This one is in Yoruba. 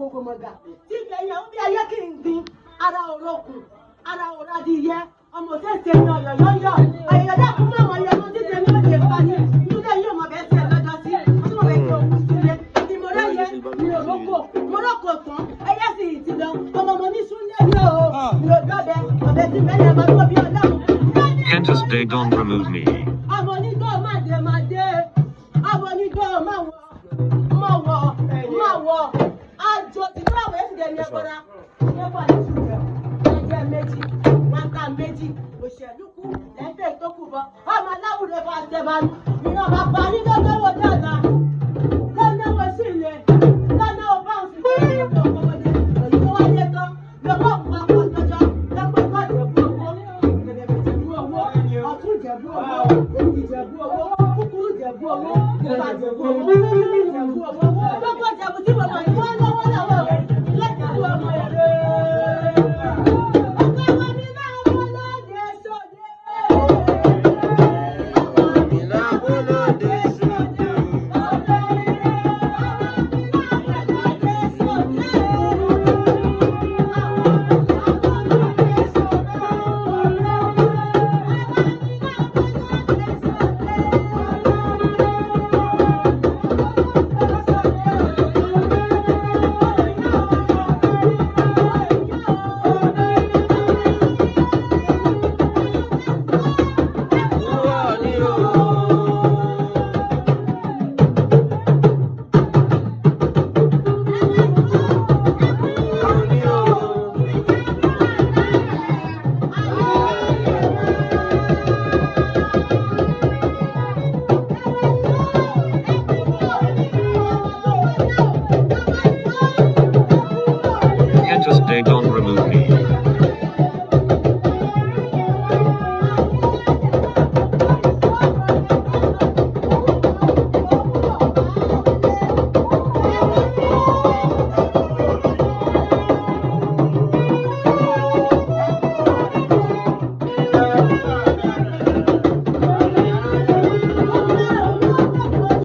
Ògògòmọ̀gà tí ìgbẹ̀yìn àwọn bí ayé kì í gbin ara òrokùn ara òradìyẹ ọmọ òṣèṣe ní ọ̀yọ̀yọ̀yọ̀ àyẹ̀dá kún mọ́ àwọn ẹyẹ tó ti ní òde ìpani nílé yóò mọ̀ bẹ́ẹ̀ sí ẹ lọ́jọ́ sí ọtún mọ̀ bẹ́ẹ̀ sí òkú sílé ìmọ̀lẹ́yẹ mi ò rókò mo rókò tán ẹyẹ sì ti lọ ọmọ mo ní súnlé mi ò mi ò dọ́bẹ ọbẹ̀ tí mẹ́rin ẹ̀ máa tó bí ọlọ́run. Cantus de don't remove me. Àwọn onígbọ́ máa dé máa dé àwọn onígbọ́ máa wọ̀ máa wọ̀ máa wọ̀ àjò tí tó àwọn èsì dẹni ẹgbọ́ra nípa ìṣújẹ ẹjẹ méjì wáńtà méjì òṣèlú kú lẹ́fẹ̀ẹ́ tó kù bọ́ ọmọ aláwùrẹ́ fà ṣẹ̀bánu ìran bàbá yín lọ́dọ́wọ́ dáadáa lọ́nàwọ́ sí ilé lọ́nàwọ́ báńsì lọ́nàwọ́ ọmọdé èyí tó wáyé tán lọ́wọ́ papọ̀ jọjọ lọ́pọ̀ ìjẹ̀bú owó gẹ̀gẹ̀dẹ̀ owó ọ̀tún ìjẹ̀bú owó òsì ìjẹ̀bú owó kúkúrú ìjẹ̀bú owó pupa ìjẹ̀bú owó ìjẹ̀bú owó.